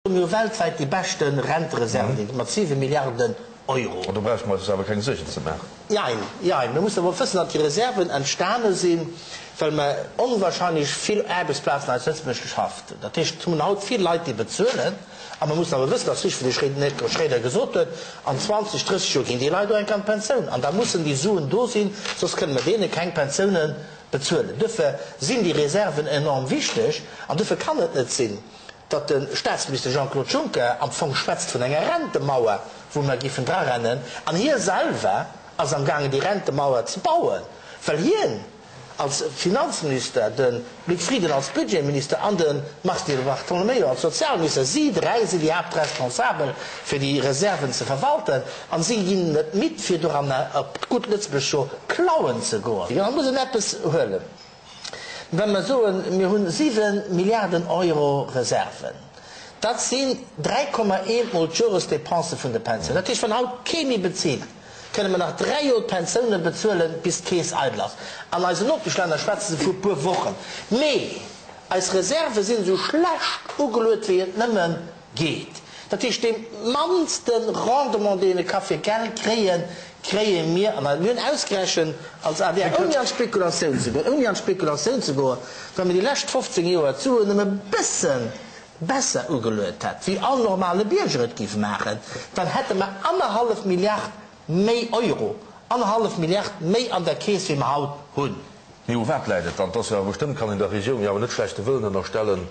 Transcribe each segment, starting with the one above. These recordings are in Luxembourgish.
Mir hu weltwäit déi beschte Rentereserven mat 7 Milliarden Euro. An do brauche mer eis awer keng Suergen ze maachen. Jein, jein. Mir mussen awer och wëssen, datt déi Reserven entstane sinn, well mer onwahrscheinlech vill Aarbechtsplazen hei zu Lëtzebuerg geschafft hunn. Dat heescht, et hunn haut vill Leit, déi bezuelen. A mer mussen awer wëssen, dat ass richteg, wéi de Här Schroeder gesot huet, an 20, 30 Joer ginn déi Leit och eng Kéier an d'Pensioun. An da mussen déi Suen do sinn, soss kënne mer deene keng Pensiounen bezuelen. Duerfir sinn déi Reserven enorm wichteg. An duerfir kann et net sinn, datt de Staatsminister Jean-Claude Juncker am Fong schwätzt vun enger Rentemauer, wou mer géifen drarennen, an hie selwer ass am gaangen déi Rentemauer ze bauen, well hien als Finanzminister, de Luc Frieden als Budgetminister an de Mars Di Bartolomeo als Sozialminister, si dräi sinn déi Haaptresponsabel fir déi Reserven ze verwalten, an si ginn net midd fir doranner op gutt Lëtzebuergesch scho klauen ze goen. Da muss een eppes huelen. Wa mer soen, mir hunn 7 Milliarden Euro Reserven, dat sinn 3,1 mol d'Joresdepensë vun de Pensiounen. Dat heescht, wann haut kee méi bezilt, kënne mer nach dräi Joer d'Pensioune bezuelen, bis d'Keess eidel ass. An eisen Nopeschlänner schwätze se vu e puer Wochen. Mee eis Reserve sinn esou schlecht ugeluet, wéi et nëmme Geet. Dat heescht, dee mannste Rendement, deen e ka fir Geld kréien, kréie mir. An mir hunn ausgerechent als adr, ouni an d'Spekulatioun ze goen, ouni an d'Spekulatioun ze goen, wa mir déi lescht 15 Joer d'Suen nëmme e bësse besser ugeluet hätt, wéi all normale Bierger et géif maachen, dann hätte mer annerhallef Milliard méi Euro, annerhallef Milliard méi an der Keess, wéi mer haut hunn. Mee u wat läit et dann? Et ass jo awer bestëmmt, kann een der Regierung jo awer net schlechte Wëllen ënnerstellen.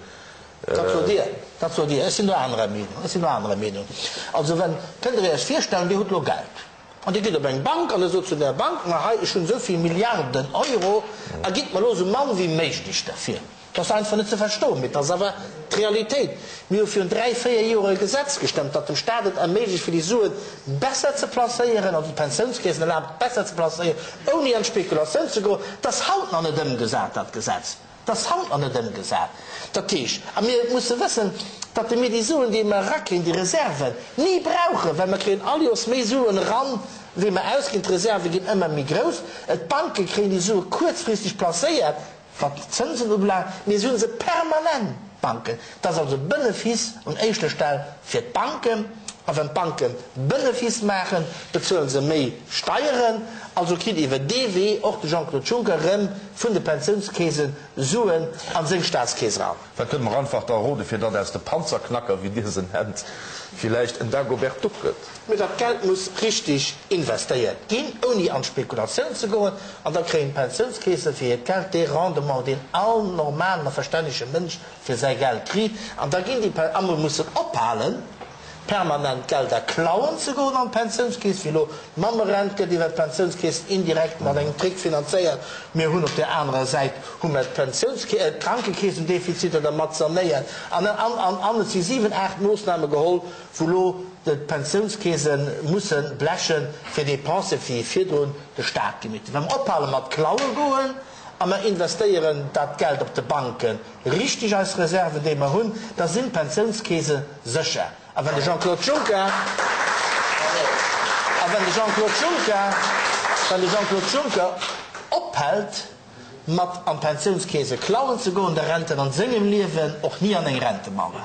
Dat sot Dir, dat sot Dir. Ech sinn do anerer Meenung, ech sinn do anerer Meenung. Also wenn, kënnt Der Iech virstellen, Dir hutt elo Geld an Dir gitt op eng Bank an Der sot zu der Bank, ma hei, ech hunn esou vill Milliarden Euro a gitt mer elo esou mann wéi méiglech derfir. Dat ass einfach net ze verstoen, mee et ass awer d'Realitéit. Mir hu virun dräi, véier Joer e Gesetz gestëmmt, dat dem Staat et erméiglecht fir déi Sue besser ze placéieren, also d'Pensiounskeesen erlaabt besser ze placéieren, ouni an d'Spekulatioun ze goen. Dat ass haut nach net ëmgesat, dat Gesetz. Dat ass haut nach net ëmgesat. Dat heescht, a mir musse wëssen, datt mir déi Suen, déi mer erakriegen, déi Reserven, ni brauchen, well mer kréien all Joers méi Suen eran, wéi mer ausginn. D'Reserve ginn ëmmer méi grouss. D'Banke kréien déi Sue kuerzfristeg placéiert. Wat d'Zënsen ubelaangt, mir si se permanent, d'Banken. Et ass also Benefice un éischter Stell fir d'Banken. A wann d'Banke Benefice maachen, bezuele se méi Steieren. Also kritt iwwer dee Wee och de Jean-Claude Juncker erëm vun de Pensiounskeese Suen a seng Staatskeess eran. Wat kënne mer einfach da rode fir datt aus de Panzerknacker, wéi Dir se nennt, villäicht en Dagobert Duck gëtt? Mee dat Geld muss richtig investéiert ginn, ouni an d'Spekulatioun ze goen. An da kréien d'Pensiounskeese fir hiert Geld dee Rendement, deen all normalen a verstännege Mënsch fir säi Geld kritt. An da ginn déi Pen, a mer mussen ophalen, permanent Gelder klauen ze goen an d'Pensiounskeess, wéi elo d'Mammerent gëtt iwwer d'Pensiounskeess indirekt mat engem Trick finanzéiert. Mir hunn op där anerer Säit hu mer d'Pensiounskee, d'Krankekeesendefiziter dermat sanéiert. An, an, an, an et si siwen, aacht Moossname geholl, wou elo d'Pensiounskeese musse bleche fir Dépensë wéi virdrun de Staat gemeet huet. Wa mer ophale mat klaue goen a mer investéieren dat Geld op de Banke richteg, eis Reserven déi mer hunn, da sinn d'Pensiounskeese sécher. A wann de Jean-Claude Juncker, a wann de Jean-Claude Juncker, wann de Jean-Claude Juncker ophält mat an d'Pensiounskeese klauen ze goen, da rennt en an sengem Liewen och ni an eng Rentemauer.